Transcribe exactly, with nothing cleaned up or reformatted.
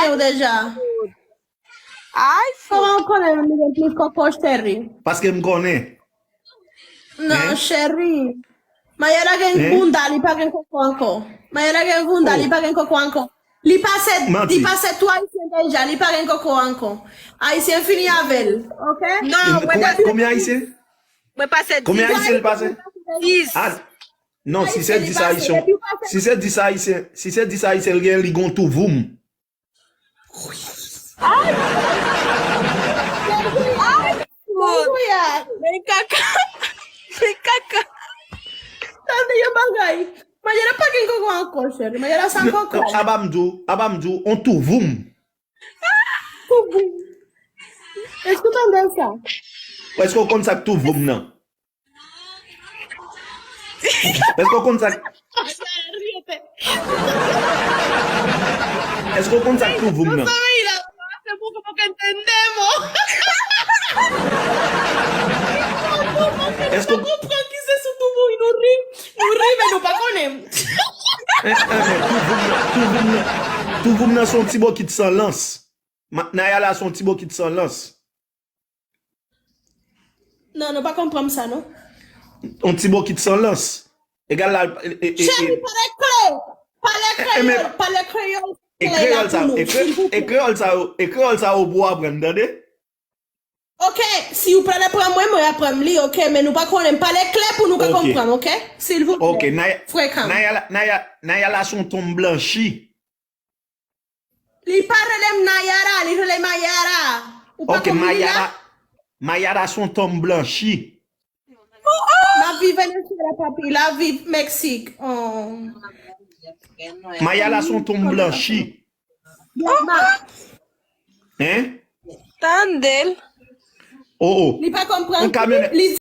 yo deja. Ay, fou. Kòman w konnen li gen plis kòkò, cheri? Paske m konnen. Non, cheri. Mayara gen bounda, li pa gen kòkò ankò. Mayara gen bounda, li pa gen kòkò ankò. Li pase, li pase tou Ayisyen deja, li pa gen kòkò ankò. Ayisyen fini avè l, oke? Non, mwen pase. Konbyen Ayisyen? Mwen pase dis. Konbyen Ayisyen li pase? Dis. Ah, non, si se dis Ayisyen, si se dis Ayisyen, si se dis Ayisyen l gen, li gon tou voum. Ay! Ay! Men kaka! Men kaka! Tande yon bagay. Mayara pa gen kòkò ankò, cheri. Mayara san kòkò. Aba m di w, aba m di w, on tou voum. Tou voum. Èske w tande sa? Èske w konn sa k tou voum nan? Èske w konn sa k... Èske w konn sa k tou voum nan? Èske w konprann ki se sou tou voum nou ri? Nou ri, men nou pa konnen. Tou voum nan, tou voum nan, tou voum nan se yon ti bokit san lans. Nayara se yon ti bokit san lans. Non, nou pa konprann sa, non. On ti bokit san lans. Egal la, e, e, e, cheri, pale kle. Pale kreyòl, pale kreyòl klè la pou nou, silvouplè. E kreyòl sa yo, e kreyòl sa yo pou w aprann, tande? Oke, si w pral aprann mwen, mwen aprann li, oke, men nou pa konnen, pale klè pou nou ka konprann, oke? Silvouplè. Oke, Naya, frekan. Naya, Naya, Naya la se yon tonm blanchi. Li pa rele m Nayara, li rele Mayara. Ou pa konprann li la? Mayara se yon tonm blanchi. M ap viv Venezuela, papi, l ap viv Meksik. Oh. Mayara se yon tonm blanchi. Hein? Tande l. Oh, oh. Li pa konprann. Li